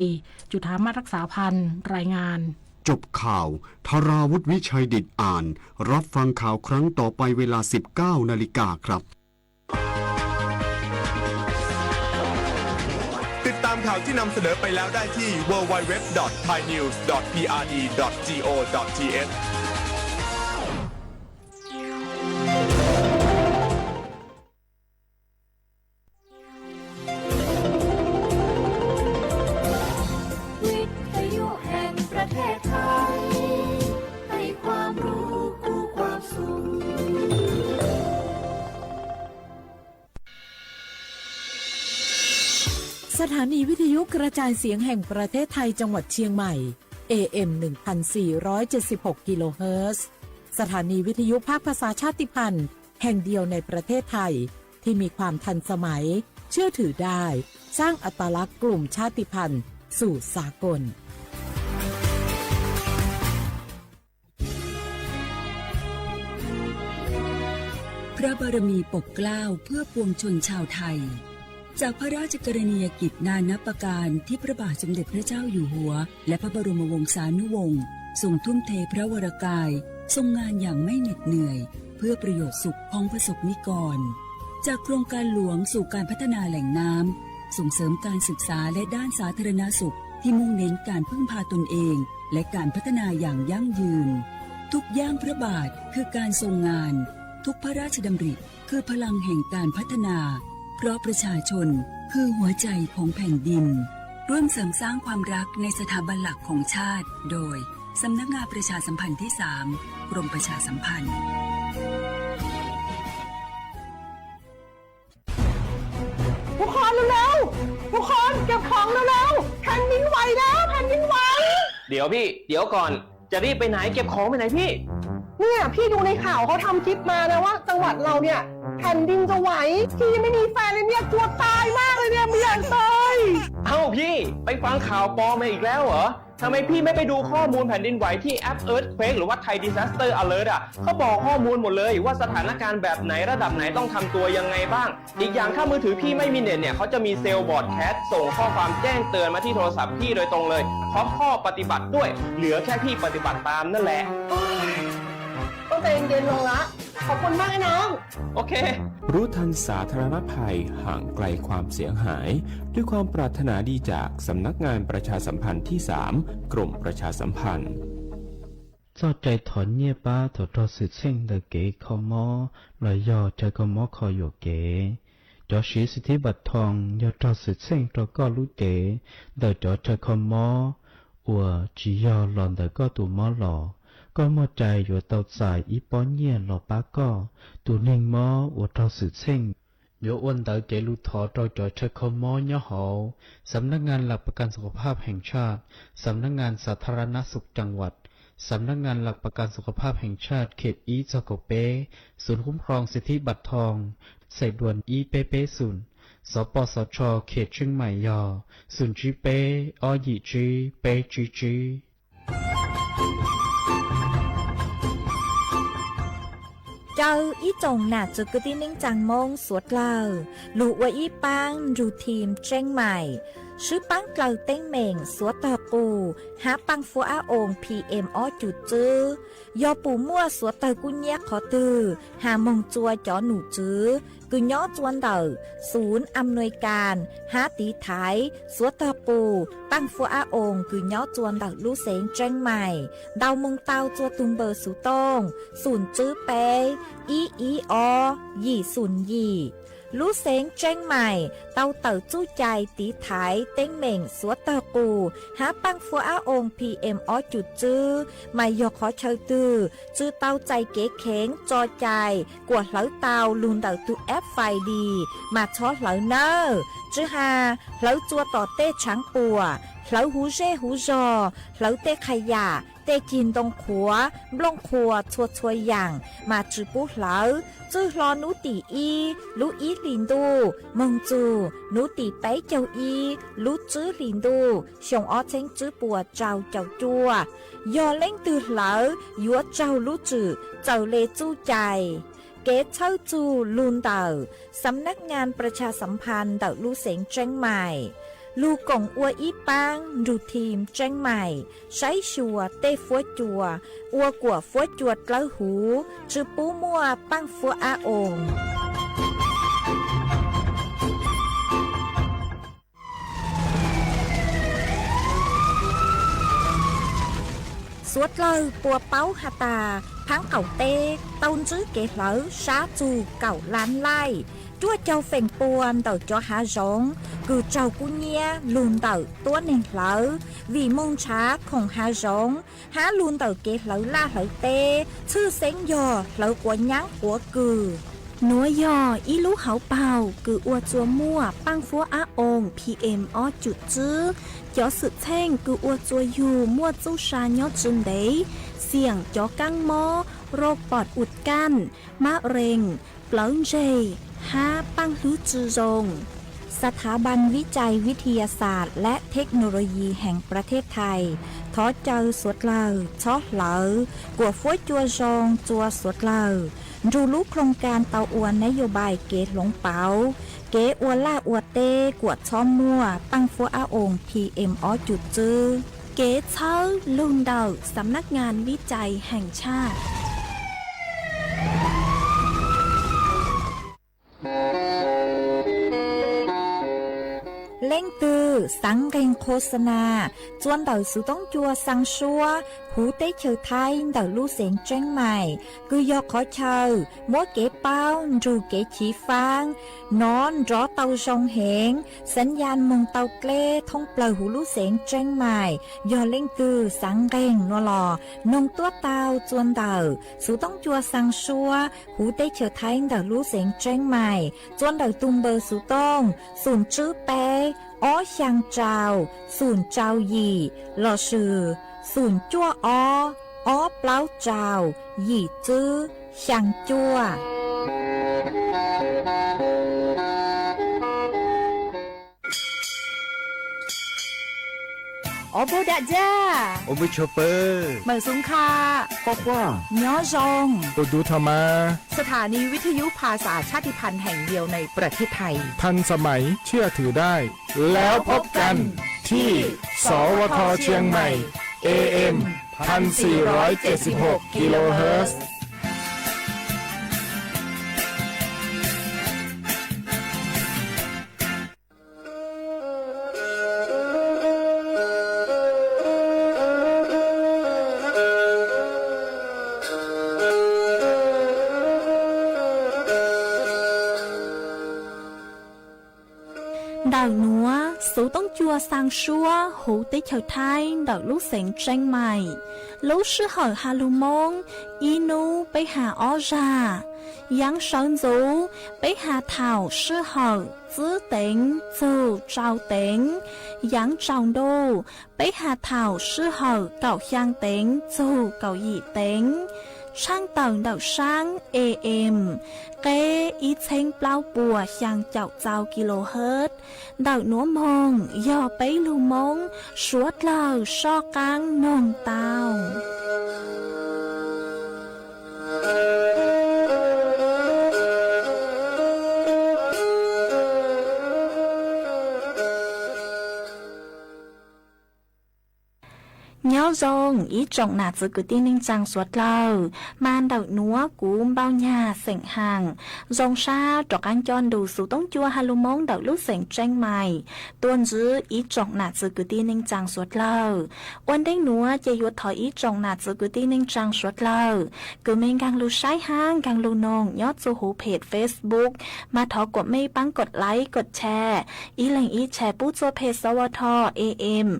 จุฑามาศรักษาพันธ์ รายงาน จบข่าว ธราวุฒิ วิชัยดิตอ่าน รับฟังข่าวครั้งต่อไปเวลา สิบเก้านาฬิกาครับ ติดตามข่าวที่นำเสนอไปแล้วได้ที่ ดับเบิลยู ดับเบิลยู ดับเบิลยู ดอท ไทยนิวส์ ดอท พีอาร์ดี ดอท จี โอ ดอท ที เอช วิทยุแห่งประเทศไทย ให้ความรู้คู่ความสุข สถานีวิทยุกระจายเสียงแห่งประเทศไทยจังหวัดเชียงใหม่ เอ เอ็ม หนึ่งพันสี่ร้อยเจ็ดสิบหก กิโลเฮิรตซ์ สถานีวิทยุภาคภาษาชาติพันธุ์แห่งเดียวในประเทศไทย ที่มีความทันสมัย เชื่อถือได้ สร้างอัตลักษณ์กลุ่มชาติพันธุ์สู่สากล พระบารมีปกเกล้าเพื่อปวงชนชาวไทย จากพระราชกรณียกิจนานับประการที่พระบาทสมเด็จพระเจ้าอยู่หัว และพระบรมวงศานุวงศ์ทรงทุ่มเทพระวรกาย ทรงงานอย่างไม่เหน็ดเหนื่อย เพื่อประโยชน์สุขของประสบนิกร จากโครงการหลวงสู่การพัฒนาแหล่งน้ำ ส่งเสริมการศึกษาและด้านสาธารณสุขที่มุ่งเน้นการพึ่งพาตนเอง และการพัฒนาอย่างยั่งยืน ทุกย่างพระบาทคือการทรงงาน ทุกพระราชดำริคือพลังแห่งการพัฒนา เพราะประชาชนคือหัวใจของแผ่นดิน ร่วมเสริมสร้างความรักในสถาบันหลักของชาติ โดย สำนักงานประชาสัมพันธ์ที่ สาม กรมประชาสัมพันธ์ ทุกคนเร็วๆ ทุกคนเก็บของเร็วๆ แผ่นดินไหวแล้ว แผ่นดินไหว เดี๋ยวพี่ เดี๋ยวก่อน จะรีบไปไหน เก็บของไปไหนพี่ เนี่ยพี่ดูในข่าวเขาทำคลิปมานะว่าจังหวัดเราเนี่ยแผ่นดินจะไหว พี่ยังไม่มีแฟนเลยเนี่ยกลัวตายมากเลยเนี่ยไม่อยากตาย เอ้าพี่ ไปฟังข่าวปลอมมาอีกแล้วเหรอ ทำไมพี่ไม่ไปดูข้อมูลแผ่นดินไหวที่แอป Earthquake หรือว่า Thai Disaster Alert อ่ะ เขาบอกข้อมูลหมดเลยว่าสถานการณ์แบบไหนระดับไหนต้องทำตัวยังไงบ้าง อีกอย่างถ้ามือถือพี่ไม่มีเน็ตเนี่ย เขาจะมีเซลล์ broadcast ส่งข้อความแจ้งเตือนมาที่โทรศัพท์พี่โดยตรงเลย พร้อมข้อปฏิบัติด้วย เหลือแค่พี่ปฏิบัติตามนั่นแหละ ต้องใจเย็นๆ ลงละ ขอบคุณมากไอ้น้อง โอเค รู้ทันสาธารณภัย ห่างไกลความเสียหาย ด้วยความปรารถนาดีจากสำนักงานประชาสัมพันธ์ที่ สาม กรมประชาสัมพันธ์ Txoj cai thov nyiaj pab thaum raug xwm txheej ntawm kev kho mob los yog chaw kho mob kho yuam kev. Cov siv xim thib npam thoos yog raug xwm txheej rau koj lub cev ntawm cov chaw kho mob uas tsis yog los ntawm koj tus mob los, koj muaj cai yuav tau txais ib pob nyiaj los pab koj tus neeg mob uas raug xwm txheej. Yuav ua ntawv cev lus thov rau cov chaw kho mob nyob hauv สำนักงานหลักประกันสุขภาพแห่งชาติ สำนักงานสาธารณสุขจังหวัด สำนักงานหลักประกันสุขภาพแห่งชาติ เขต ib txog kaum peb, ศูนย์คุ้มครองสิทธิบัตรทอง sài đuan ib peb peb xum, สปสช เขตเชียงใหม่ yog xum tsib peb ob yim tsib peb tsib tsib. Caw ib tsoom nam txwv kwv tij neej tsaa Moob suav dlawg lug ua ib paab nrug thim tseeb maim, swb paab dlawg teeb meem suav tog qus hab paaj fuab ab oo PM ob cum txwb. Yog pum muaj suav tawg kub nyiab qhov twg has moog txua cov num tswv kws nyob txua ntawm ศูนย์อำนวยการ hab tiv thaiv suav tog qus paaj fuab ab oo kws nyob txua ntawm lub xeev tseeb maim, ntaus moog tau txua tug npawb xuv tooj xum tswb peb ib ib ob yim xum yim. Lub xeev tseeb maim tau tawm txuj cai tiv thaiv teeb meem suav tog qus hab paaj fuab ab oo PM ob cum txwb, mas yog qhov chaw twg tsw tau txais kev kheev tso cai kuas hlawv tau lug ntawm tug app Find Dee mas txhob hlawv nawb. Tsw has hlawv txua tom tej tshaav puam, hlawv huv zej huv zog, hlawv tej qha yam, tej cig ntoo qhuav, nplooj qhuas txhua txhua yaam mas tsw pub hlawv. Txwj hlo nub tim ib lub ib hlis ntuj moog txug nub tim peb caug ib lub tswb hlis ntuj xyoo ob txheeb tswb puas rau caum cuaj. Yog leej twg hlawv yuav raug lub tswm txawm le txuj cai. Kev txhawj txug lug ntawm สำนักงานประชาสัมพันธ์ ntawm lub xeev tseeb maim. Lug koom ua ib paab nrug thim Tseeb Maim saib xyuas tej fuab cua ua kuam fuab cua dlawb huv, tsi pub muaj paaj fuab ab oos. Suav dlawg puas paub has tas, phaab qaum teb tau ntsib kev hlawv sab txug kaum lab laij, ruaj caug feem pua ntawm cov haav zoov kws raug kub nyiab lug ntawm tuab neeg hlawv, vim moog nrhav khoom haav zoov hab lug ntawm kev hlawv laj hlawv teb, tshwj xeeb yog hlawv quav nyaab quav kws. Nuav yog ib lub hauv paug kws ua txua muaj paaj fuab ab oos P M ob cum tswb. Cov xwm txheej kws ua txua yug muaj txuj sa nyob tsi ntev, xiam cov kaab mob, rau pom ua kaj, mab rees, plawv ntseg, hab paaj hlwb tsi zoo. ສະຖາບັນວິໄຈວິທະຍາສາດ ແລະ ເທັກໂນໂລຢີ ແຫ່ງປະເທດໄທ thov caw suav dlawg txhob hlawv, kuas fuab cua zoo txua suav dlawg, nrug lub ໂຄງການ tau ua ນະໂຍບາຍ kev hloov pauv kev ua laj ua teb kuas txhob muaj paaj fuab ab oos P M ob cum tswb. Kev txhawb lug ntawm ສຳນັກງານວິໄຈແຫ່ງຊາດ. Leej twg xaav nqeeg ໂຄສະນາ txua ntawm xuv toob cua xaa suab huv teb chaws Thaib ntawm lub xeev Tseeb Maim, kws yog qhov chaw muab kev paub nrug kev chiv faab nov nrov tau zoo heev, xaav yaj moog tau dleb thoob plawg huv lub xeev Tseeb Maim. Yog leej twg xaav nqeeg nua los noog tuab tau txua ntawm xuv toob cua xaa suab huv teb chaws Thaib ntawm lub xeev Tseeb Maim, txua ntawm tug npawb xuv tooj xum tswb peb ob xyaa rau xum rau yim lossis xum cuaj ob ob plaub rau yim tswb xyaa cuaj. Ob pab dam ja, meem xum kha, nyob zoo, สถานีวิทยุภาษาชาติพันธุ์แห่งเดียวในประเทศไทย ทันสมัย เชื่อถือได้ แล้วพบกันที่ สวท เชียงใหม่ A M พันสี่ร้อยเจ็ดสิบหก กิโลเฮิรตซ์ Ntawm nuav xuv toob cua xaa suab huv teb chaws Thaib ntawm lub xeev Tseeb Maim. Lub sij hawm has lug Moob, ib nub peb has ob zag. Yaav sawv ntxuv peb has thaum sij hawm tsib teev txug rau teev. Yaav tsaus ntuj peb has thaum sij hawm kaum xyaa teev txug kaum yim teev. Tshaaj tawm ntawm saab A M, qeb ib txheeb plaub puas xyaa caum txau kilohertz. Ntawm nuav moog yog peb lug Moob suav dlawg soj qaab noog tau. Nyob zoo ib tsoom nam txiv kwv tij neej tsaa suav dlawg, mas ntawm nuav kuv Npauj Nyag xeem Haam zoo sab rov qaab coj nrug xuv toob cua has lug Moob ntawm lub xeev Tseeb Maim tuaj ntsib ib tsoom nam txiv kwv tij neej tsaa suav dlawg. Ua ntej nuav ces yuav thov ib tsoom nam txiv kwv tij neej tsaa suav dlawg kws mej nkaag lug saib hab nkaag lug noog nyob txug huv peg Facebook, mas thov kuas mej paab kod like kod share, ib leeg ib share pub txug peg S W T A M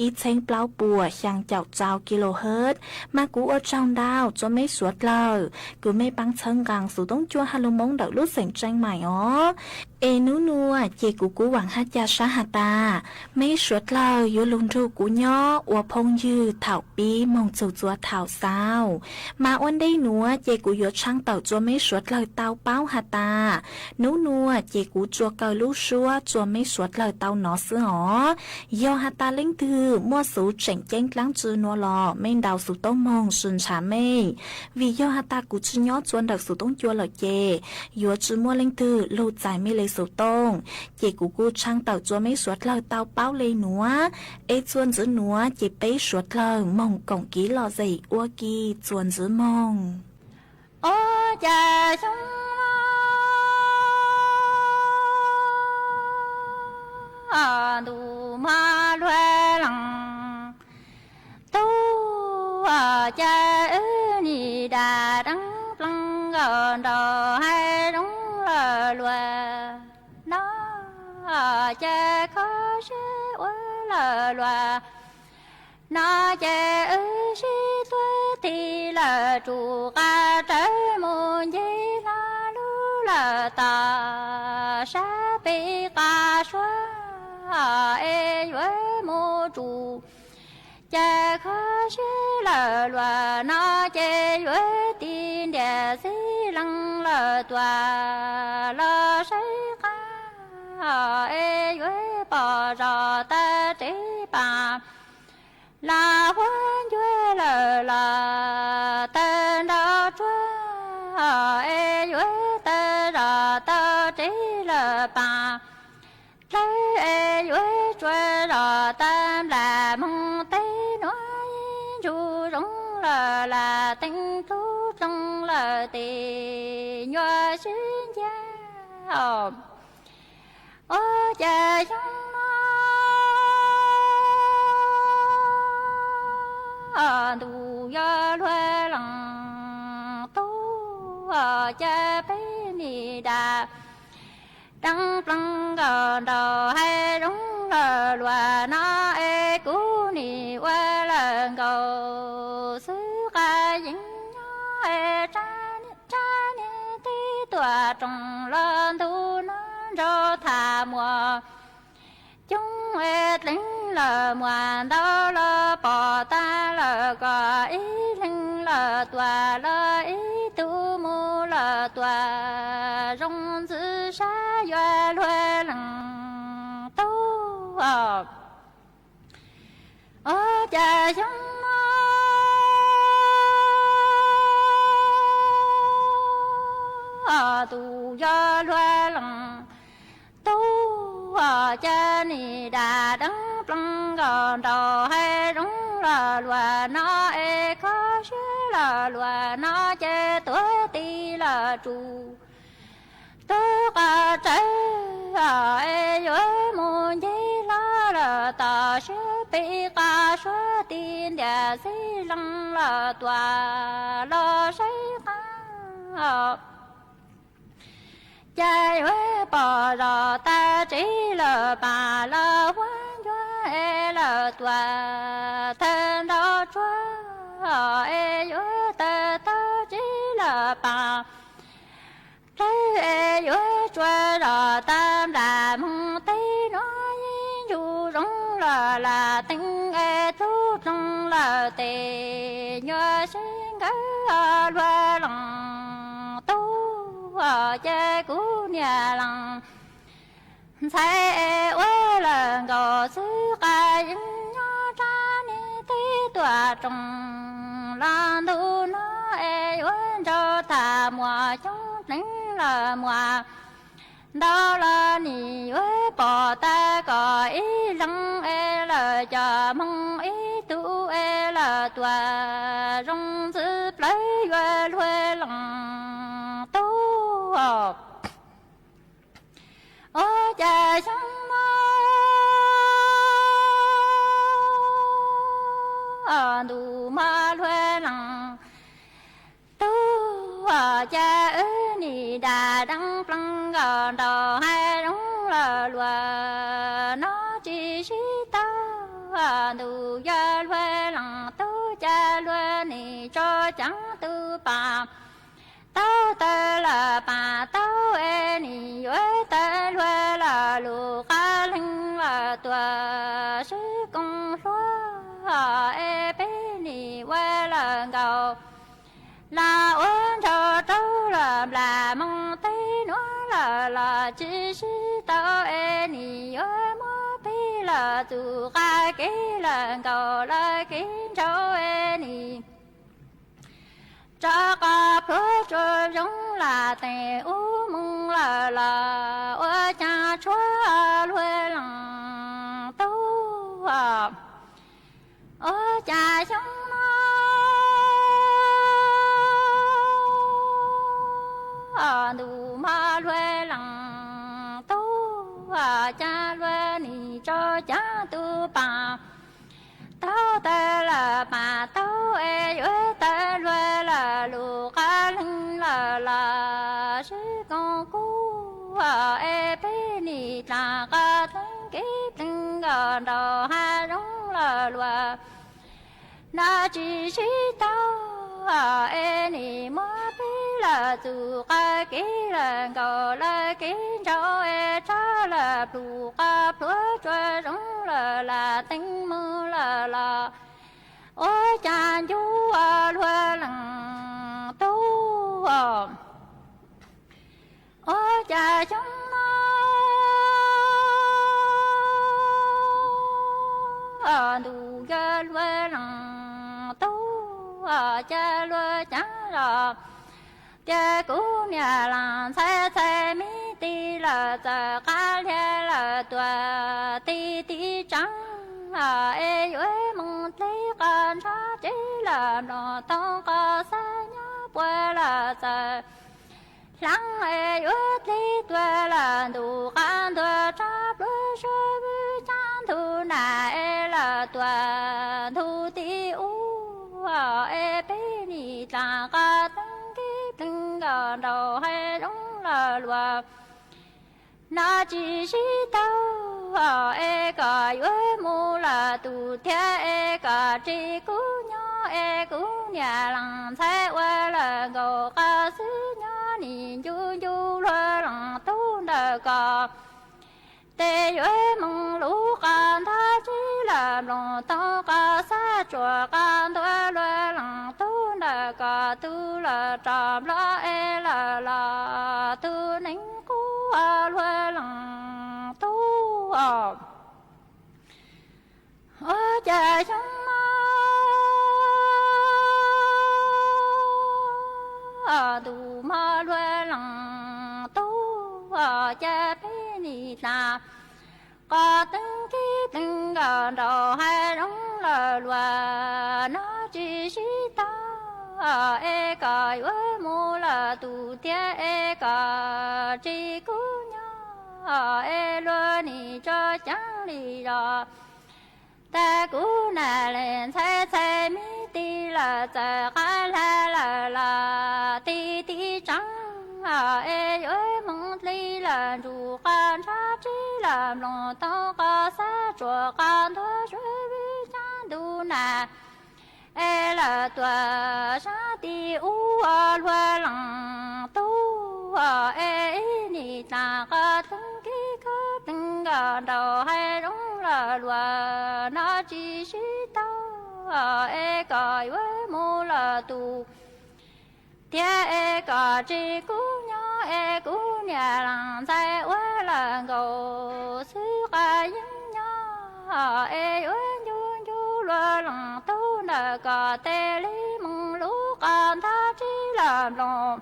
ib txheeb plaub puas xyaa caum txau kilohertz, mas kuv ua tsaug ntau txug mej suav dlawg kws mej paab txhawb nqaa xuv toob cua has lug Moob ntawm lub xeev Tseeb Maim os. Es nub nuav ces kuv kuv vaam hab ca sab has tas, mej suav dlawg yuav lug nrug kuv nyob ua phooj ywg thaum pib moog txug txua thaum xaus. Mas ua ntej nuav ces kuv yuav tshaaj tawm txug mej suav dlawg tau paub has tas, nub nuav ces kuv tsuas kaw lub suab txug mej suav dlawg tau nov xwb os. Yog has tas leej twg muaj xuv tseem ceeb dlaab tsi nuav los mej ntaus xuv toob moog sw nrhav mej, vim yog has tas kuv tsi nyob txua ntawm xuv toob cua lawm ces yuav tsi muaj leej twg lug txais mej le Xov tooj, ces kuv kuj tshaj tawm txhua mej suav dlawg tau paub le nuav, es txhua ntxiv nuav ces peb suav dlawg moog koom kiv lom zem ua ke txhua ntxiv moog. Ua cas xyoo no ntuj muaj luag leej tub, ua cas wb nim dam deeb pleev nkaus nraug hav zoov lawm luag no, ua cas kho siab ua lawm luag no, ces wb sib tuav tig lawm tsum qab rawv mus ncig hlo lub lawm tom sab pem qab suab, es yuav mus tsum. Ces kho siab lawm luag no, ces yuav tig ntiag xib leej lawm tuaj los saib qab, es yuav pom zos tag tsev pas, los huab ncuav lawm los tawg nrov tsuag, es yuav tawg zos tag tsev lawm pas dlawb, es yuav tsuag zos tag nplam moog teb nuav, ib ntsug zoo lawm lam teev dlub dloog lawm tes nyuaj sib ncag. Ua cas xyoo no ntuj yog luag leej tub, ua cas peb nim dam deeb pleev nkaus nraug hav zoov lawm luag no, es kuv nim ua lawm nkaus xwb qab yeej nyob, es tsab niag teb tuam rooj los ntug no nraug tham muas coob, es dleev lawm muas ntau los pom tag lawm kom ib leeg lawm tuaj los ib tug mus lawm tuaj, zoo ntxwv sab yuav luag leej tub. Ua cas xyoo no ntuj yog luag leej tub, ua cas nim dam deeb pleev nkaus nraug hav zoov lawm luag no, es kho siab lawm luag no, ces tuav tig lawm tsum tub qab rawv, es yuav mus ncig hlo lawm tom sab pem qab suab, tig ntiag xib leej lawm tuaj los saib qab, ces yuav pom zos tag tsev lawm pas, los huab ncuav es lawm tuaj tawg nrov tsuag, es yuav tawg tag tsev lawm pas dlawb, es yuav tsuag zos tag nplam moog teb nuav, ib ntsug zoo lawm lam teev es dlub dloog lawm tes nyuaj sib nkawd luag leej tub, ces kuv niam leej ntxhais es ua lawm nkaus xwb qab yeej nyob, tsab niag teb tuam rooj los ntug no, es yuav nraug tham muas coob, dleev lawm muas ntau los nim yuav pom tag kom ib leeg es lawm cov moog ib tug es lawm tuaj, zoo ntxwv plawv yuav luag leej tub. Ua cas xyoo no ntuj muaj luag leej tub, ua cas wb nim dam deeb pleev nkaus nraug hav zoov lawm luag no tsis sib tau, ntuj yog luag leej tub, cas luag nim tso caav tu pas tau tawg lawm pas tau, es nim yuav tawg luag lawm lub qab leeg lawm tuaj sib koom hluas, es peb nim ua lawm nkaus los ua nraug rau lawm nplam moog teb nuav lawm los tsis sib tau, es nim yuav muab peb lawm txuj qab kev lawm nkaus lawm kev nraug, es nim rov qab Khuv tsua zoo lam teem ub moog lawm los ua caag tshuav luag leej tub. Ua cas xyoo no ntuj mog luag leej tub, cas luag nim tso caag tub paam taug tawg lawm paam taug es yuav tawg luag lawm lug qab leeg lawm los sib koom kuv es peb nim dlaag qab teeb kev dleeg nkaus nraum hav zoov lawm luag no tsis sib taug es nim muab peb lawm txug qab kev lawm nkaus lawm kev ntsauv es rov lawm plug qab pluav tsua zoo lawm lam teeb moog lawm los ua cas ncu luag leej tub. Ua cas xyoo no ntuj yog luag leej tub, cas luag caag los tias kuv niam laaj ntxhais txhais me tis lawm txawm qab liag lawm tuam tig tiv tseev es yuav moog dleb qab ntsab tsev lawm mloog toog qab xab nyob puab lawm txawm hlaang es yuav dleb tuag lawm ntuj qab ntuag tsob pluav suav vwm caab ntug nam es lawm tuam ntug tim ub es peb nim dlaag qab teeb kev dleeg nkaus nraum hav zoov lawm luag no tsis sib taug es kom yuav mus lawm tug thiab es kom tsis kuv nyob es kuv niam laaj ntxhais ua lawm nkaus qab xwb nyob nim ncu ncu luag leej tub ntawm ko tes yuav moog lub qab ntug tsev lawm mloog toog qab xab tsuam qab ntuag luag leej tub ntawm ko tug lawm rov nplog es lawm los tug neeb qub luag leej tub. Ua cas xyoo no ntuj mog luag leej tub, cas peb nim dlaag qab teeb kev dleeg nkaus nraum hav zoov lawm luag no tsis sib taug es kom yuav mus lawm tug thiab es kom tsis kuv nyob es luag nim tso caab li zog tas kuv nam laaj ntxhais txhais me tis lawm txawm qab lag lawm los tig tiv tseev es yuav moog dleb lawm ntsug qab ntsab tsev lawm mloog toog qab xab tsuam qab ntuag suav vwm caab ntug nam es lawm tuam saab tim ub luag leej tub es nim dlaag qab teeb kev khab dleeg nkaus nraum hav zoov lawm luag no tsis sib taug es kom yuav mus lawm tug thiab es kom tsis kuv nyob es kuv niam laaj ntxhais ua lawm nkaus xwb qab yeeb nyob es yuav ncu ncu luag leej tub ntawm ko tes li moog lub qab ntug tsev lawm mloog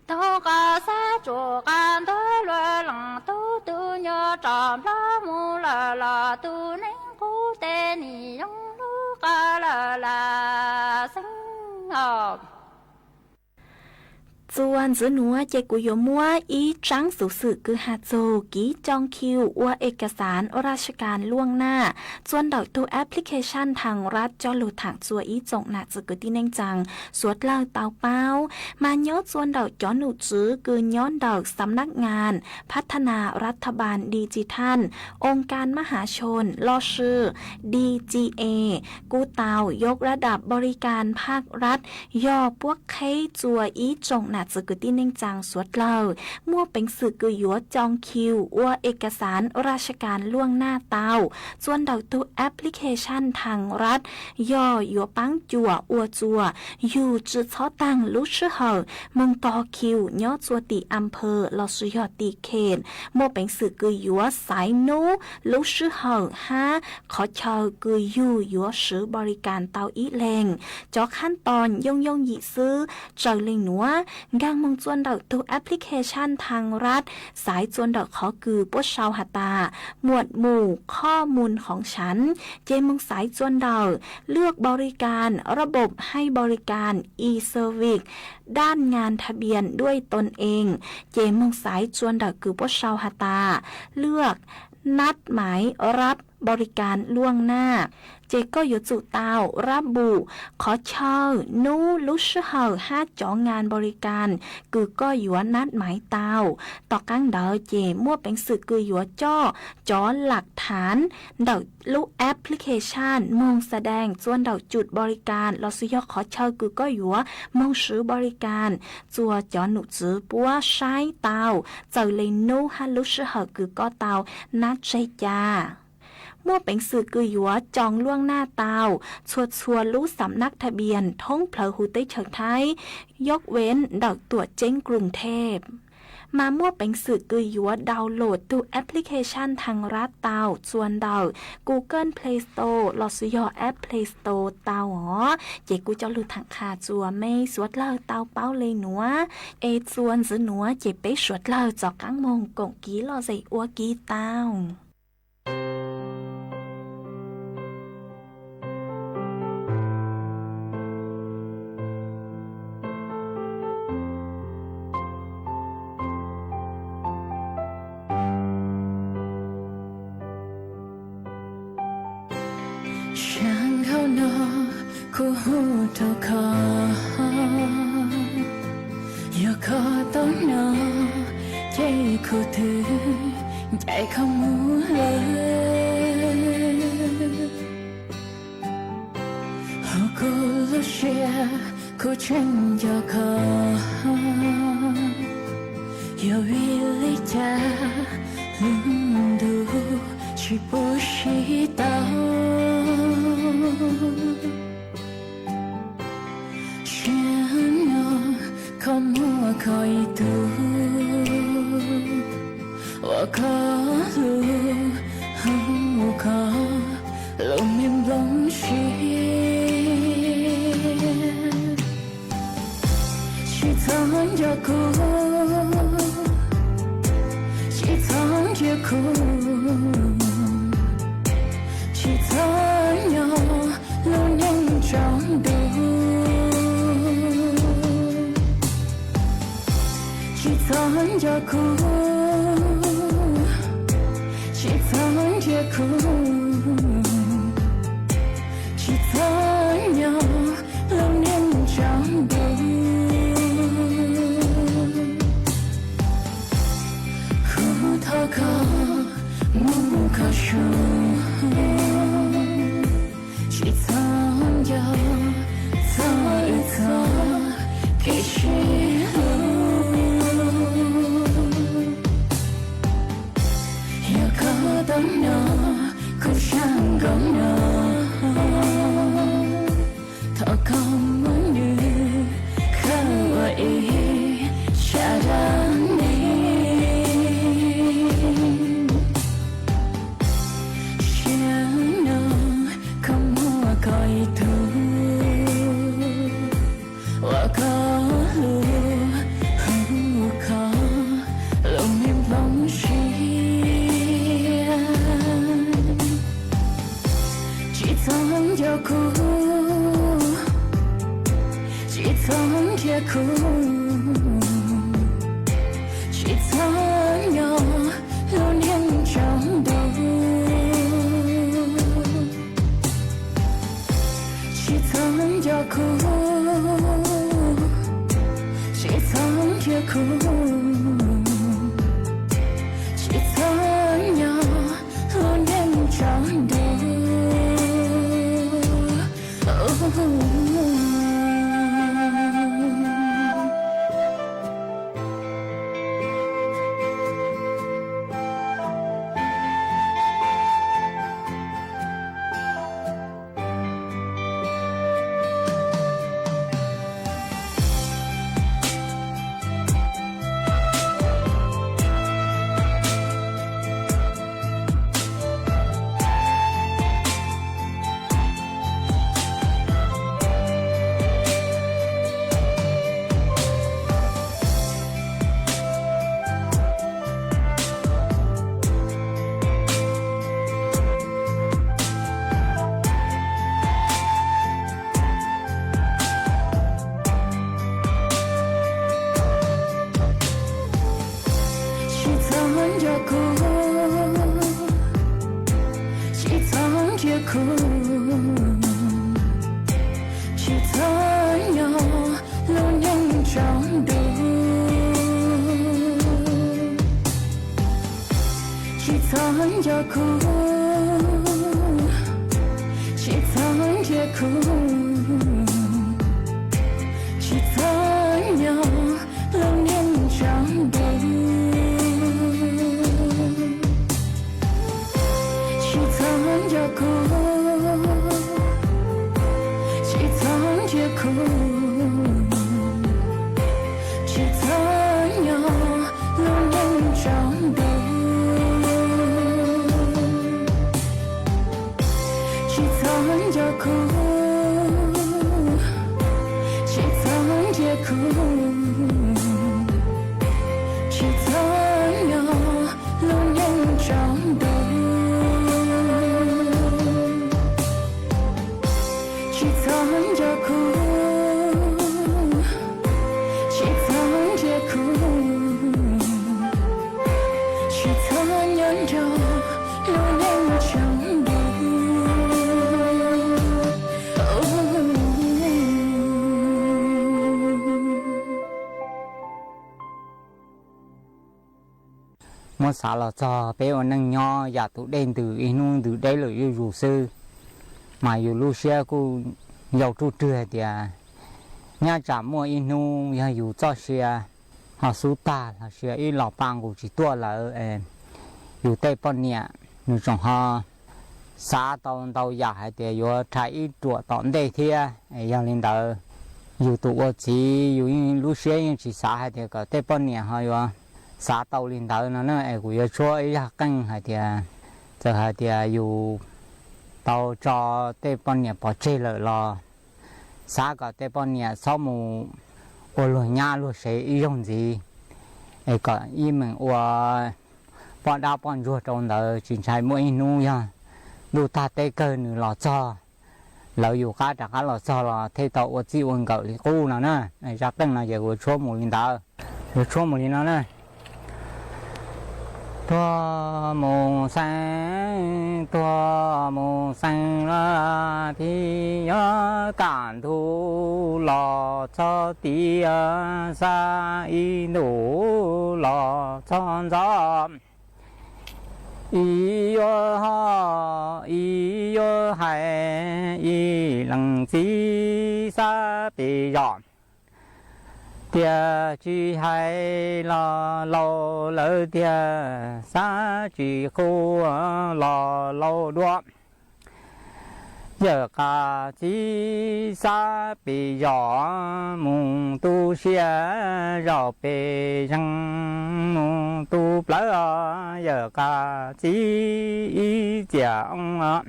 toog qab xab tsuam qab ntuag luag leej tub tug nyuas rov nplog mus lawm los tug neeb qub tes nim yoo lub qab lawm lam xeeb os. Txuas ntxiv nuav ces kuv yuav muab ib tsaab xuv xwm kwv ha txug ký ຈອງຄິວ ua ເອກະສານ ຣາຊການລ່ວງໜ້າ txua ntawm tug application thaj rab coj lug thaam txua ib tsoom nam txiv kwv tij neej tsaa suav dlawg tau paub, mas nyob txua ntawm cov nom tswv kws nyob ntawm ສຳນັກງານພັດທະນາລັດຖະບານດິຈິທັນ, ອົງການມະຫາຊົນ, ລໍ່ອຊື, ດີຈີເອ, ການ ຍກລະດັບ ບໍລິການພາກລັດ ยอ พวกเขา txua ib tsoom nam txwv kwv tij neej tsaa suav dlawg. Muaj peev xwm kws yuav coo khiu ua ekasav rajsakaas luaj naj tau txuas ntawm tug application Thaaj Rat, yog yuav paab cuam ua txuas yug tsi txhob taag lub sij hawm moog tog khiu nyob txuas tim amphaw lossis yog tim khem. Muaj peev xwm kws yuav xaiv nub, lub sij hawm hab qhov chaw kws yug yuav swv npaus li kas tau ib leeg. Cov khab toom yooj yooj yim xwb. Raws le nuav, nkaag moog txuas ntawm tug application Thaaj Rat, xaiv txuas ntawm qhov kws puab sau has tas muam mus khob mus khoov sav, ces moog xaiv txuas ntawm lwaj npaus li kas, rab npaum haib npaus li kas, e-service, daj ngas thaj npias duaj toos ees, ces moog xaiv txuas ntawm kws puab sau has tas lwaj naj maiv rab npaus li kas luaj naj, ces koj yuav tsum tau rab npum, qhov chaw, nub, lub sij hawm hab cov ngas npaus li kas kws koj yuav naj maiv tau. Tom qaab ntawd ces muaj peev xwm kws yuav coj cov laj thaav ntawm lub application moog xa daag txuas ntawm cus npaus li kas lossis yog qhov chaw kws koj yuav moog swv npaus li kas, txuas cov num txwv puab saib tau txawm le nub hab lub sij hawm kws koj tau naj tseg ca. Muaj peev xwm kws yuav coo luaj naj tau txhua txhua lub xam nab thaj npias thoob plawg huv teb chaws Thaib, yob vev ntawm tuam ceeb Kruv Thej. Mas muaj peev xwm kws yuav download tug application Thaaj Rat tau txuas ntawm Google Play Store lossis yog Apple Play Store tau os. Ces kuv coj lug thaam qha txuas mej suav dlawg tau paub le nuav, es txuas ntxiv nuav ces peb suav dlawg rov qaab moog koom kiv lom zem ua ke tau. Sab nkaum no kuv hu rua koj, yog koj tau hnov ces kuv twb ncaim koj mus lawm. Hauv kuv lub siab kuv tseem nco koj, yog vim li cas lub ntuj tsis pub sib tau. Sim no koj muaj koj ib tug uas koj hlub, hu koj lub npe nplooj siab. Tsis txhob nco kuv, tsis txhob nrhiav kuv, tsis txhob nyob lub neej tsaus ntuj. Tsis txhob nco kuv, tsis txhob nrhiav kuv, tsis txhob nyob lub neej tsaus ntuj. Kuv thov koj mus koj saum, tsis txhob nco txog wb txoj kev sib hlub. Yog koj tau hnov kuv sab nkaum no, thov koj muab nws khaws ua ib sab dab neeg. Sim no koj muaj koj ib tug uas koj hlub, hu koj lub npe nplooj siab. Tsis txhob nco kuv, tsis txhob nrhiav kuv, tsis txhob nyob lub neej tsaus ntuj. Tsis txhob nco kuv, tsis txhob nrhiav kuv, tsis txhob nyob lub neej tsaus ntuj. nrhiav kuv, tsis txhob nyob lub neej tsaus ntuj. Tsis txhob nco kuv, tsis txhob nrhiav kuv, tsis txhob nyob lub neej tsaus ntuj. Tsis txhob nco kuv, tsis txhob nrhiav kuv, tsis txhob nyob lub neej tsaus ntuj. Tsis txhob nco kuv, tsis txhob nrhiav kuv, tsis txhob nyob lub neej tsaus ntuj. Tsis txhob nco kuv, tsis txhob nrhiav kuv, tsis txhob nyob nrog lub neej tsaus ntuj. Muab xav los txog peb ua neej nyob yam tus dej ntws ib hnub ntws deb lawm zuj zus xwb, mas yus lub siab kuj yau ruj rwg hais tias nyob tsam muaj ib hnub yog yus txoj sia ho xub tag los sis ib los pa nqus tsis tuaj lawm, yus tej poj niam nws tseem ho xav tau ntau yam hais tias yuav rhais ib ruam tom ntej thiab. Yog li ntawd, yus tus ua txiv yus yeej lub siab yeej tsis xav hais tias kom tej poj niam ho yuav xav tau li ntawd no na. Es kuv yuav tshuab ib zaj qeej hais tias, txawm hais tias yus tau tso tej poj niam pov tseg lawm los xav kom tej poj niam txhob mus ua luag nyab luag sev ib zaug ntxiv, es kom ib meem ua poj dab poj ntsuag rau ntawd, tsis ntshai muaj ib hnub yog ntuj tag teb kawg nws los txog, lawv yus qab rov qab los txog los thiaj tau ua txij ua nkawm li qub no na. Zaj qeej no ces kuv tshuab mus li ntawd, yuav tshuab mus li no na. Tuag mus xeeb, tuag mus xeeb los thiaj yuav kaj ntug los txog tiaj, xa ib ntus los txog ntxov. Ib yuav ho, ib yuav hais, ib leej txiv xav pes zos, tias tsis hais los laus lawm tiag, xav tsis qub los laus dua. Yawm qas txiv xav pes zos, mus tu siab zos pes zeeg, mus tu plawv os, yawm qas txiv ib txiam oo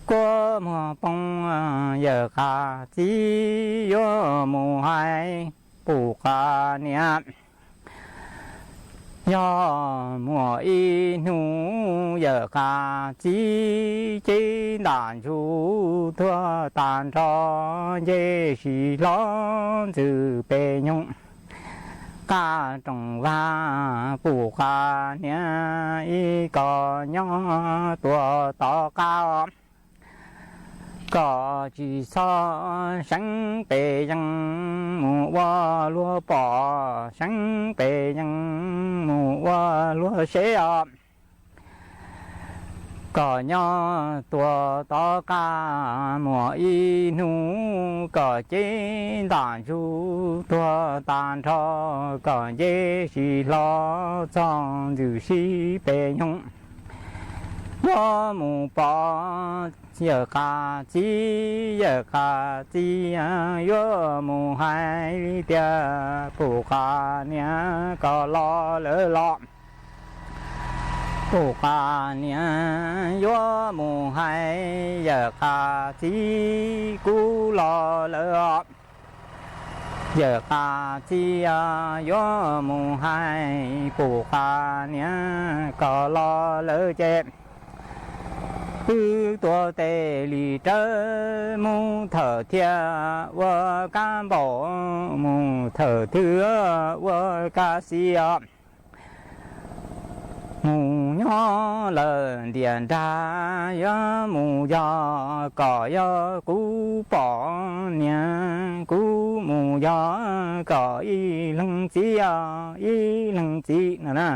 kuab muag poob. Yawm qas txiv yuav mus hais pum qas niam, yog muaj ib hnub yawm qas txiv cev ntam ntsug tuag tag nrho, nce sis hlo ntxwm pes nyoog, qaj rooj vag pum qas niam ib kos nyob tuaj tom qab os. Kom tsis txhob seev pes zeeg mus ua luag pom, seev pes zeeg mus ua luag seb os. Kom nyob tuaj tom qab muaj ib hnub, kom cev ntam ntsug tuag tag nrho, kom nce sis hlo txog ntxwm sib pes nyoog. Yuav mus pom yawm qas txiv, yawm qas txiv yuav mus hais li tias pum qas niam kom los lawm los. Pum qas niam yuav mus hais yawm qas txiv kuv los lawm os. Yawm qas txiv yuav mus hais pum qas niam kom los lawm ces wb tuav tes li rawv mus thawm thiab ua kab npaum, mus thawm thiab ua kab xis os. Mus nyob lawm ntiaj nrag yuav mus yog kom yog kuv pom niam, kuv mus yog kom ib leeg txiv, ib leeg txiv no na.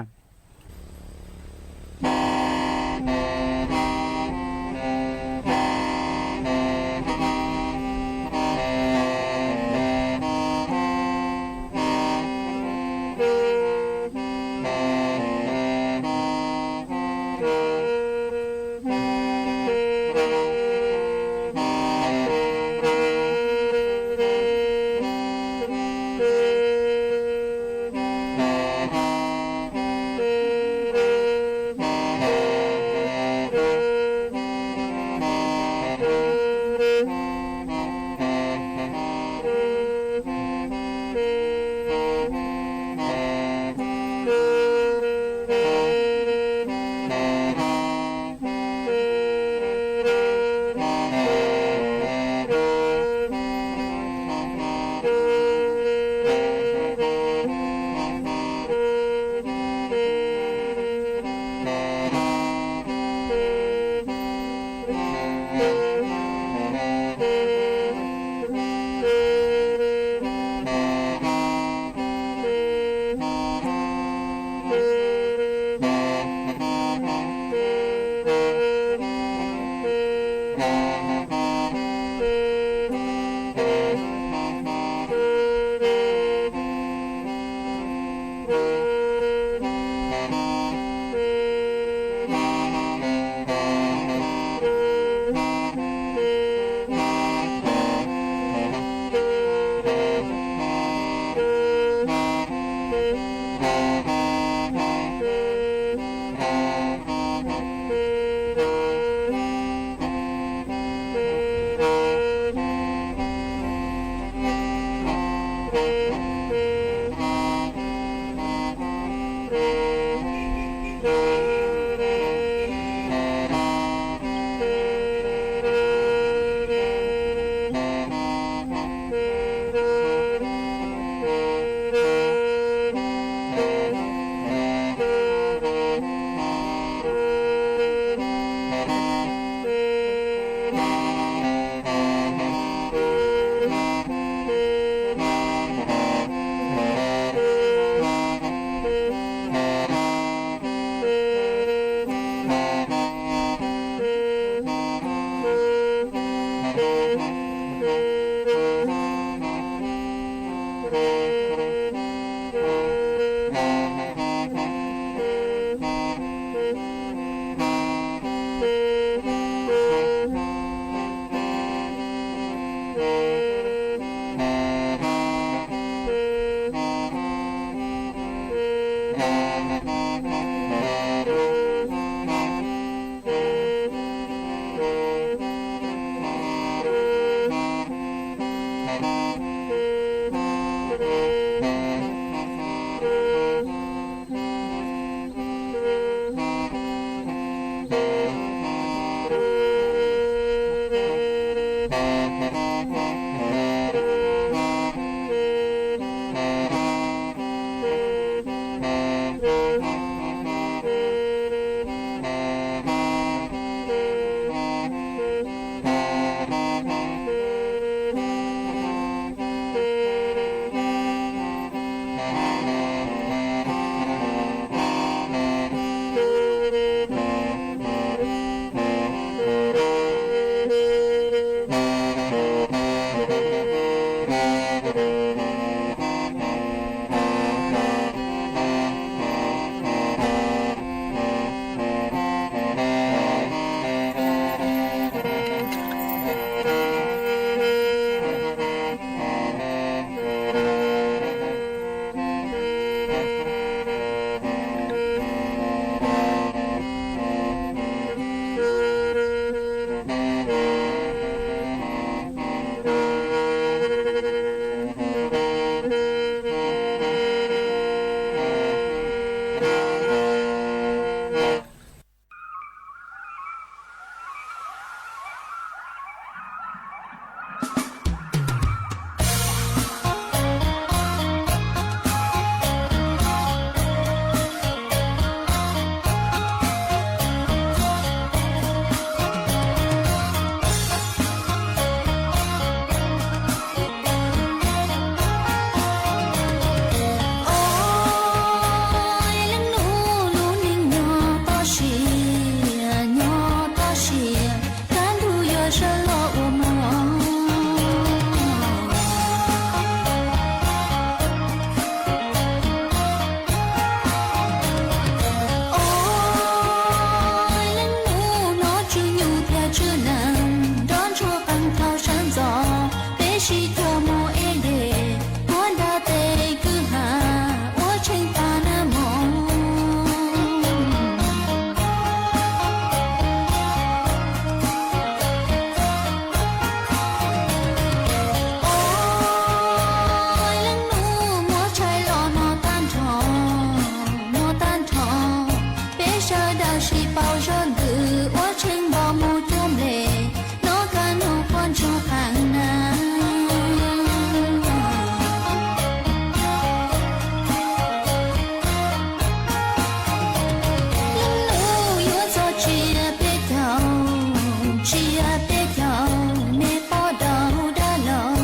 Cia peb caug me pog daug dab laug,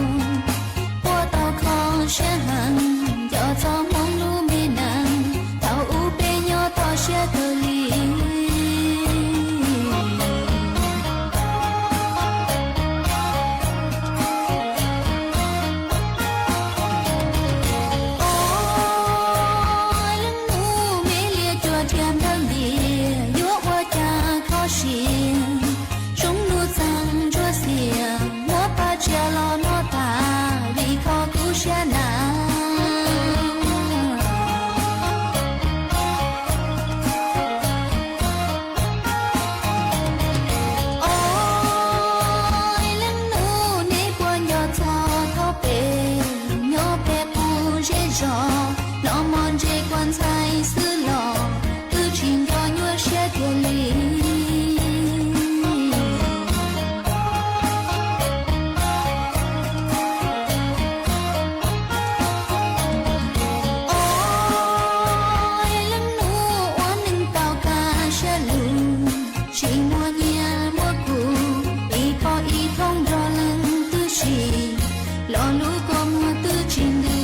puab tau kho siab heev, nco txog Hmoob lub me neej, thaum ub peb nyob toj siab kawg li. Ob, leej nus me liab cuag thiab nplawg ntiag, yuav ua cas kho siab, zoo nus txeeg ntsuab xiam, muab paj tsiaj los noj tas, vim kho kuv siab na. Ob, leej nus neb puas nco txog thaum peb nyob peb qub zej zos, los mov ntse kua ntxhais xwb los twb tsis nco nyuaj siab kiag li. Ob, leej nus ua neeg tau kaj siab lug, tsis muaj nyiaj muaj kub, ib pog ib thooj nrog leej twg si, lo lus kua muag twb tsis ntws.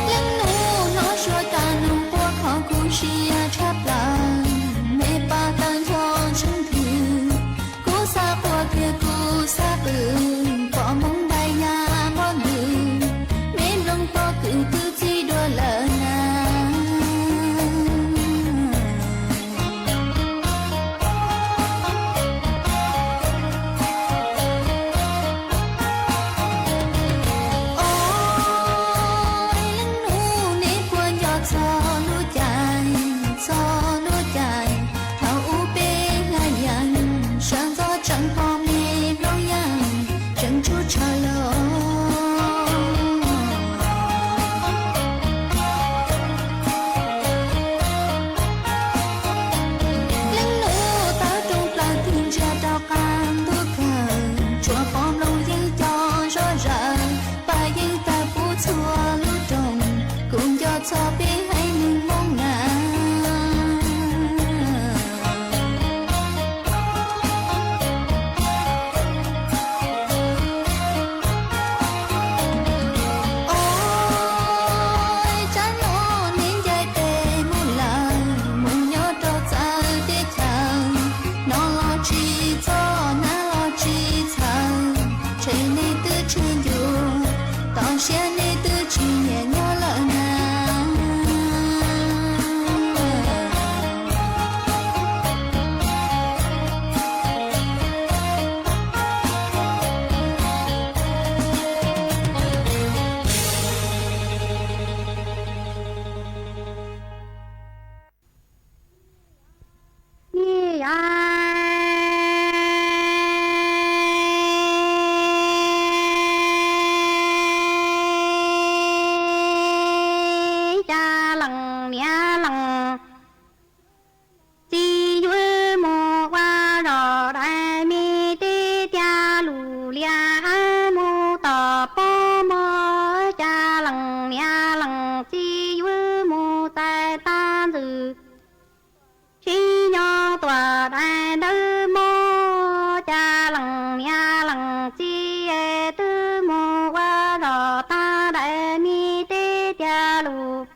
Leej nus hnov suav tas nug quaj kho kuv siab tshaj plaws, me paj tawg ncho tsheej twg, kuv xav quaj thiab kuv xav qw, pom Hmoob ntais ya npog ntws, me nplooj pob kws twb txib dua lawm na. Ob, leej nus neb puas nco txog lub caij, txog lub caij thaum ub peb hlais yees, sawv ntxov tseem pom me nplooj yeej tseem tsuj tshaw los. Leej nus tawv rooj plaws tig ntsia rau qab ntuj kawg, tsuas pom nplooj yeej co zog zaws, paj yeej tawg puv txhua lub rooj, kuv nco txog peb haiv neeg Hmoob na. Ob, tsam no neb ncaim peb mus lawm, mus nyob rau txawv teb chaws, no los tsis txog, nab los tsis txhawv, tshem neb twb tshem ncuv, toj siab neb twb tsis nyiam nyob lawm na. Ib yam cas lees niam lees txiv yuav mus ua zog dais me teb tiag lus liaj mus tom pob mog, cas lees niam lees txiv yuav mus txais tag ntxwg sib nyob tuam dais ntawd mog, cas lees niam lees txiv twb mus ua zog tag dais me teb tiag lus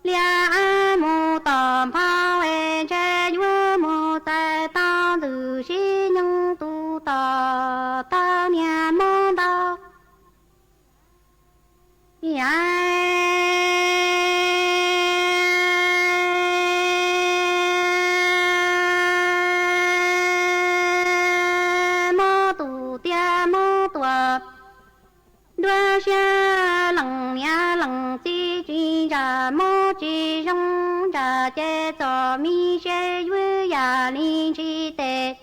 liaj mus tom nphau es ntshe yuav mus txais tau ntxwg sib nyoog tus tom tau niag mob ntau. Yam mob tus tiag mob tuam, nruab siab lees niam lees txiv tsis ntshai mob tsis zoo, ntshai ces txom me seb yuav yam li ntsis tes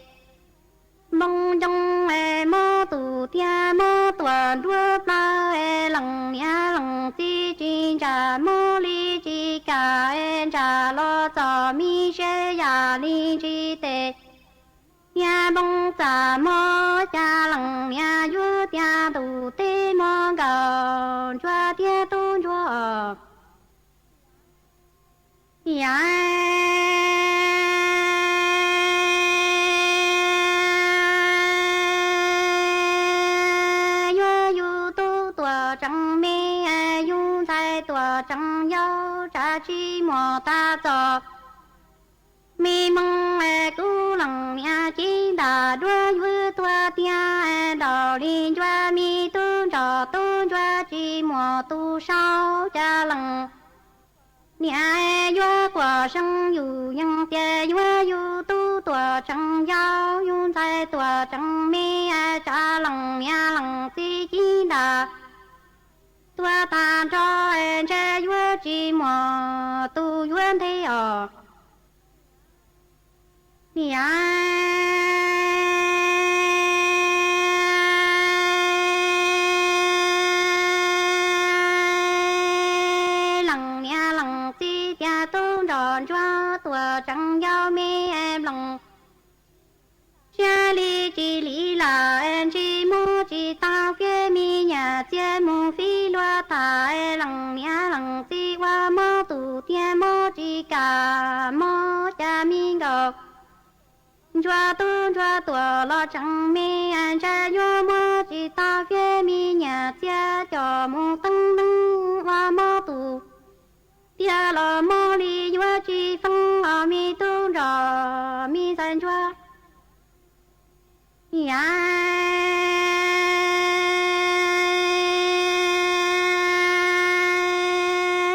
npoo ncoo es mob tus tiag mob tuam nruab plaws es lees niam lees txiv tsis ntshai mob li tsis kam es ntshai los txom me seb yam li ntsis tes niag npoo txaj mob, cas lees niam yuav tiag tus teb mob nkaus ntsuag tiag tub ntsuag os. Yam yuav yus tub tuam tseem me, yus ntxhais tuam tseem yau, tsam tsis muaj tag txoj me hmoo. Kuv leej niam ceeb ntam duab yuav tuag tiag, ntaus li ncua me tub nrog tub ntsuag tsis muaj tus sau. Cas leej niam yuav quaj seev yus yees tias yuav yus tub tuam tseem yau, yus ntxhais tuam tseem me, tsam leej niam leej txiv ceeb ntam tuag tag nrho, ntshe yuav tsis muaj tus yuav nthe os. Yam leej niam leej txiv tias tub nrog ntsuag tuam tseem yau me, mloog siab li tsis lim lam, ntsej muag tsis tau fiab, me nyuam txiag mus fij luag tham, leej niam leej txiv ua mob tus tiag, mob tsis kam mob. Cas me nkauj ntsuag tub ntsuag tuam los tseem me, ntshe yuav muab tsis tau fiab, me nyuam txiag coj mus teeb neeb ua mob tus tiag los mob li yuav tsis feeb os, me tub nrog me ntxhais ntsuag. Yam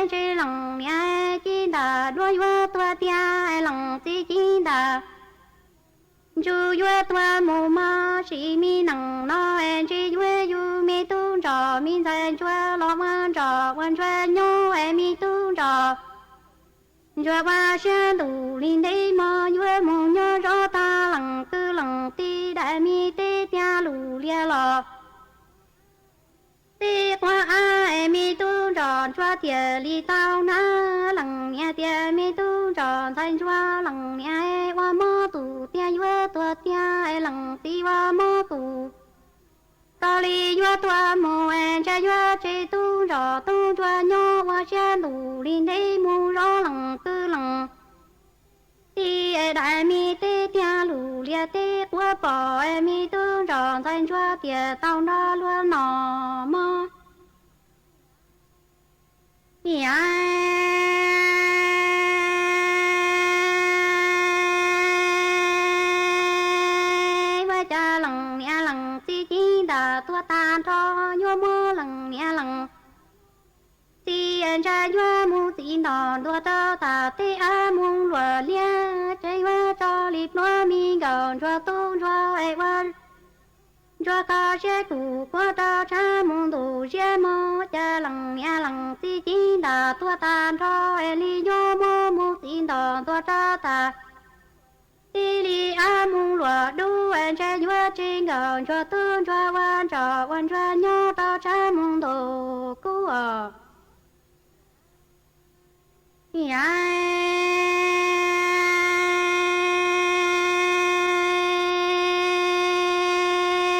ntshe leej niam ceeb ntam duab yuav tuag tiag, leej txiv ceeb ntam ntsuag yuav tuag mus mog. Sim me neej no ntshe yuav yus me tub nrog me ntxhais ntsuag los ua ntsoj ua ntsuag nyob, me tub nrog ntsuag ua siab ntuj li ntev mog, yuav mus nyob zov tag leej kwv leej tij, daim me teb tiag lus lias los tib quav av, me tub nrog ntsuag thiaj li tau hnov. Leej niam tias me tub nrog ntxhais ntsuag, leej niam ua mob tus tiag yuav tuag tiag, leej txiv ua mob tus tau li yuav tuag mus, ntshe yuav tseg tub nrog tub ntsuag nyob, ua siab ntuj li ntev mus zov leej kwv leej tij, daim me teb tiag lus lias teb quav pom, me tub nrog ntxhais ntsuag thiaj tau nrog luag noj mov. Yam ua cas leej niam leej txiv ceeb ntam tuag tag nrho, yuav muab leej niam leej txiv ntshe yuav mus txiv nto ntua rau tas tej av mus luam liab, ntshe yuav tso li pluav, me nkauj ntsuag tub ntsuag ua ntsuag kho siab kuj kuav rau tshav mus ntuj ziab mog. Cas leej niam leej txiv ceeb ntam tuag tag nrho li yuav muab mus txiv nto ntua rau tas tij li av mus luam dub, ntshe yuav tseg nkauj ntsuag tub ntsuag ua ntsoj ua ntsuag nyob rau tshav mus ntuj kub os. Yam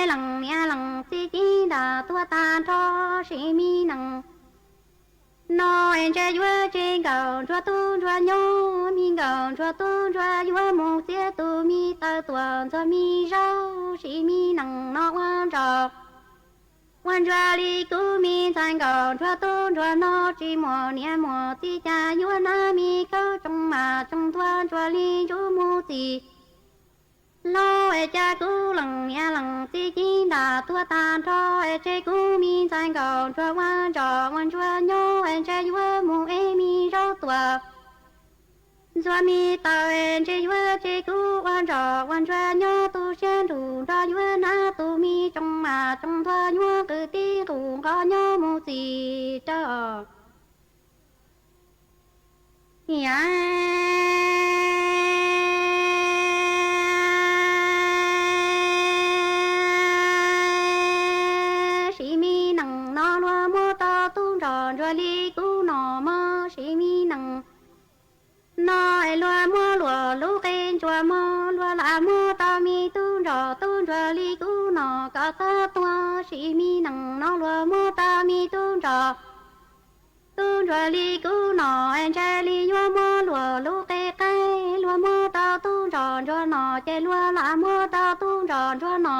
leej niam leej txiv ceeb ntam tuag tag nrho, sim me neej no ntshe yuav tseg nkauj ntsuag tub ntsuag nyob, me nkauj ntsuag tub ntsuag yuav mus txiav tus me taw tuam ntxuag me zaub, sim me neej no ua ntsoj ua ntsuag li kuv me ntxhais nkauj ntsuag tub ntsuag no tsis muaj niam muaj txiv, cas yuav hnav me khawb tsoos mas tsoos ntuag ntsuag li ntsuj mus txim hlo. Cas kuv leej niam leej txiv ceeb ntam tuag tag nrho, tseg kuv me ntxhais nkauj ntsuag ua ntsoj ua ntsuag nyob, ntshe yuav mus ev me zaub tuam ntxuag me taw, ntshe yuav tseg kuv ua ntsoj ua ntsuag nyob, tu siab nrug nrog yuav hnav tus me tsoos mas tsoos ntuag nyob, qw tib nqus nqos nyob mus txim rau yam sim me neej no luag muab rau tub nrog ntsuag li kuv no mog, sim me neej no luag muab luag lub qe ntsuag mog, luag lam muab rau me tub nrog tub ntsuag li kuv no kom txhob tuag, sim me neej no luag muab rau me tub nrog Tub ntsuag li kub no, ntshai li yuav muab luag lub qe qaib, luag muab rau tub ntsuag no, ces luag lam muab rau tub ntsuag no,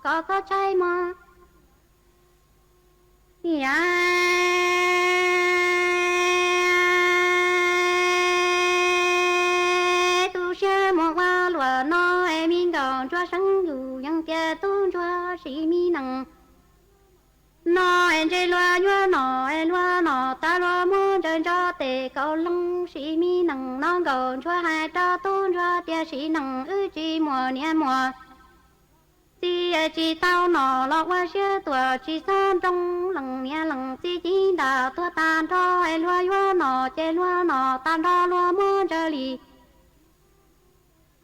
kom txhob tshaib mog. Yam tu siab mus ua luam no, es me nkauj ntsuag seev yus yees tias tub ntsuag sim me nees no, es ntshe luag yuav nom, es luag nom tas luag muab ntsaws ntso tes kaus hloov. Sim me nees no nkauj ntsuag hais rau tub ntsuag tias sim nees wb tsis muaj niam muaj txiv, tsis tau nom los ua siab tuam, tsis txhob nroo leej niam leej txiv ci ntam tuag tag nrho, es luag yuav nom ces luag nom tag nrho luag muab ntsaws li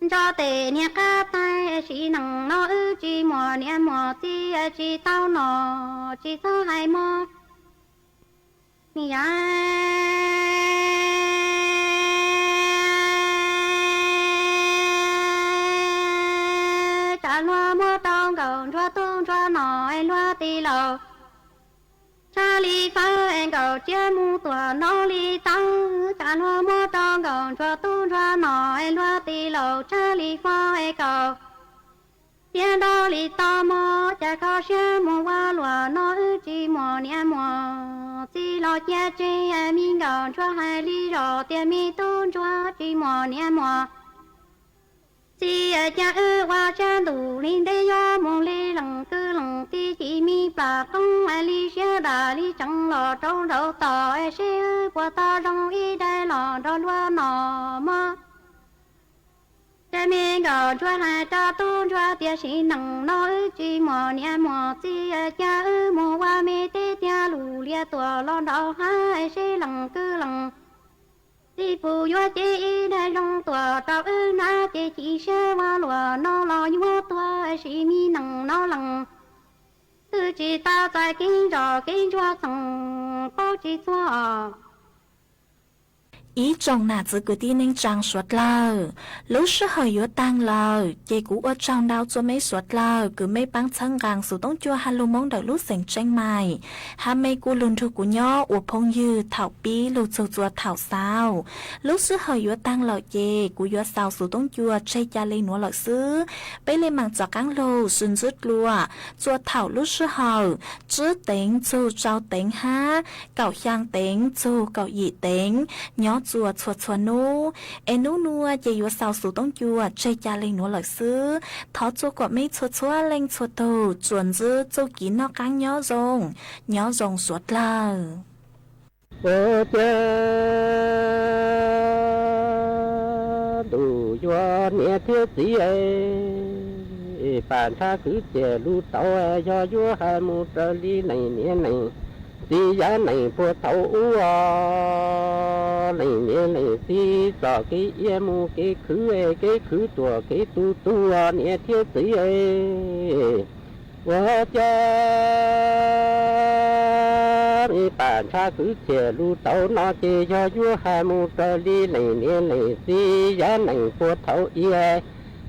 ntso tes niag qab tais. Sim nees no wb tsis muaj niam muaj txiv, tsis tau nom, tsis txhob hais mog. Yam tsam luag muab rau nkauj ntsuag tub ntsuag no, es luag tij laug tshaj li fawb, es nkauj tsiab mus tuam no li tawv. Tsam luag muab rau nkauj ntsuag tub ntsuag no, es luag tij laug tshaj li fo, es kaus tiab nrog li to mog. Cas kho siab mus ua luam no wb tsis muaj niam muaj txiv los cia tseg. Me nkauj ntsuag hais li zos tias me tub ntsuag tsis muaj niam muaj txiv, cas wb ua siab ntuj li ntev yuav mus li leej kwv leej tij, ci me plam qoob li siab dam li tseev los rau nraud tos, seb wb puas tau zoo ib daim los nrog luag nom mog. Ces me nkauj ntsuag hais rau tub ntsuag tias sim neej no wb tsis muaj niam muaj txiv, cas wb mus ua me teb tiag lus liaj tuam los nraud hab, seb leej kwv leej tij puas yuav cev ib daim zoo tuam rau wb hnav, ces chim siab ua luam no los yuav tuag. Sim me neej no leej twg tsis tau txais kev zos kev ntsuag txheej paub tsis txog. Ib tsoom nam txiv kwv tij neej tsaa suav dlawg, lub sij hawm yuav taag lawm, ces kuv ua tsaug ntau txua mej suav dlawg kws mej paab txhawb nqaa xuv toob cua hab lug Moob ntawm lub xeev Tseeb Maim, hab mej kuj lug nrug kuv nyob ua phooj ywg thaum pib lug txug txua thaum xaus. Lub sij hawm yuav taag lawm ces kuv yuav xaus xuv toob cua tseg ca le nuav lawm xwb. Peb le maam txav qaab lug sw ntsib dlua txua thaum lub sij hawm tsib teev txug rau teev hab kaum xyaa teev txug kaum yim teev nyob txua txhua txhua nub. Es nub nua ces yuav xaus xuv toob cua tseg ca le nuav lawm xwb. Thov txua kom mej txhua txhua leej txhua tug tsuas ntsib txuj kev noj qaab nyob zoo, nyob zoo suav dlawg. Ua cas ntuj yuav niam thiab txiv, pam ntshav kwv txhiaj lug tau, yog yuav has mus raws li leej niam leej txiv yav neej puag thaum ub os. Leej niam leej txiv txoj kev iab mus kev khwv, kev khwv tuam kev tu tu niam thiab txiv. Ua cas pam ntshav kwv txhiaj lug tau no ces yog yuav has mus raws li leej niam leej txiv yav neej puag thaum ub.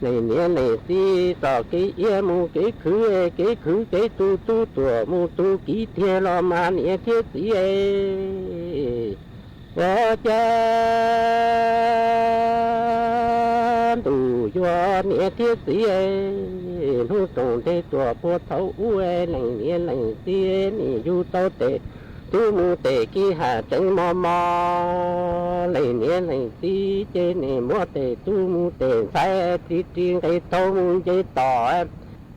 Leej niam leej txiv txoj kev iab mus kev khwv, kev khwv kev tu tu tuam mus tu kiv tiag los mas niam thiab txiv. Ua cas ntuj yuav niam thiab txiv, hnub roos nteg tuam puag thaum ub, leej niam leej txiv nim yug tau tes tub mus tes kiv has tseev mos mos. Leej niam leej txiv ces nim muab tes tub mus tes ntxhais ris ris nqe taug mus nce tom,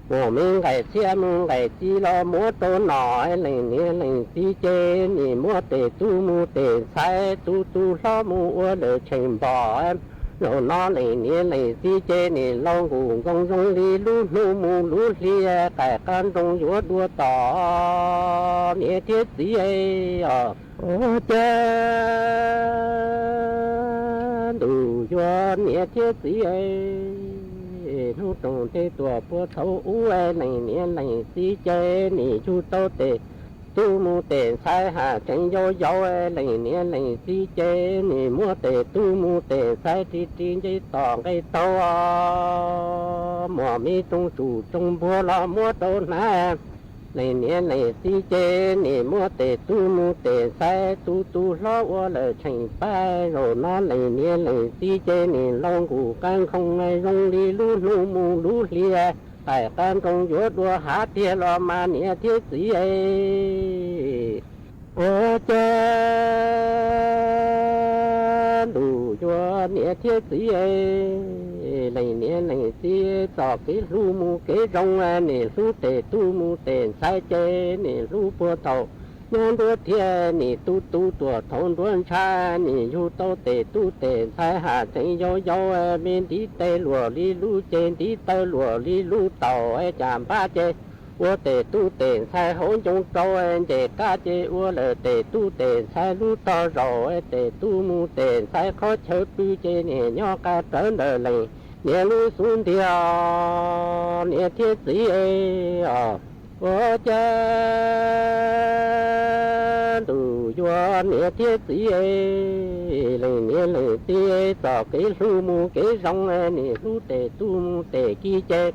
muaj me nqaij txhiab mus nqaij txiv los muab rau nom. Leej niam leej txiv ces nim muab tes tub mus tes ntxhais tu tu hlob mus ua lawm tsheej npom. Zaum no leej niam leej txiv ces nim laus nkuj nkoos zoo li lub hnub mus lub hli, qaij qab nroos yuav dua tom niam thiab txiv os. Ua cas ntuj yuav niam thiab txiv, hnub roos nteg tuam puag thaum ub, leej niam leej txiv ces nim yug tau tes tub mus tes ntxhais has tseev yau yau. Leej niam leej txiv ces nim muab tes tub mus tes ntxhais ris ris nce tom nqe taug, muaj me rooj tsum rooj npuag los muab rau hnav. Leej niam leej txiv ces nim muab tes tub mus tes ntxhais, tu tu hlob ua lawm tsheej pab. Zaum no leej niam leej txiv ces nim laus nkuj qab nkhoos zoo li lub hnub mus lub hli, qaij qab nroos yuav dua hav tiag los mas niam thiab txiv. Ua cas ntuj yuav niam thiab txiv, leej niam leej txiv txoj kev hlub mus kev zoo, nim hlub tes tub mus tes ntxhais ces nim hlub puag thaum nyob nruab thiab, nim tu tu tuaj thaum nruab ntshav, nim yug tau tes tub tes ntxhais haj tseem yau yau, me ntiv tes luam li lub ceg, ntiv taw luam li lub taum, cas npab ces ua tes tub tes ntxhais hauv ncoo rau, nce qab ces ua lawm tes tub tes ntxhais lub tog zaum, tes tub mus tes ntxhais qhov chaw pw ces nim nyob qab rawv ntawm leej niam lub xub ntiag. Niam thiab txiv os, ua cas ntuj yuav niam thiab txiv, leej niam leej txiv txoj kev hlub mus kev zoo, nim hlub tes tub mus tes ki ces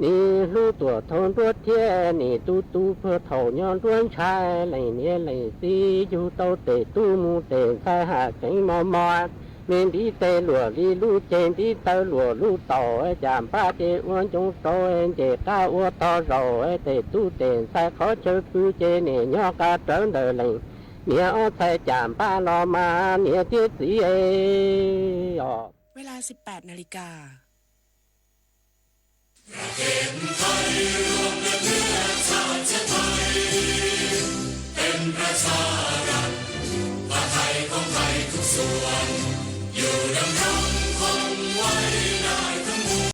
nim hlub tuaj thaum nruab thiab, nim tu tu puag thaum nyob nruab ntshav, leej niam leej txiv yug tau tes tub mus tes ntxhais haj tseem mos mos, me ntiv tes luam li lub ceg, ntiv taw luam lub taum, cas npab ces ua ncoo rau, nce qab ua tog zaum, tes tub tes ntxhais qhov chaw pw ces nim nyob qab rawv ntawm leej niam ob txhais, cas npab los mas niam thiab txiv os.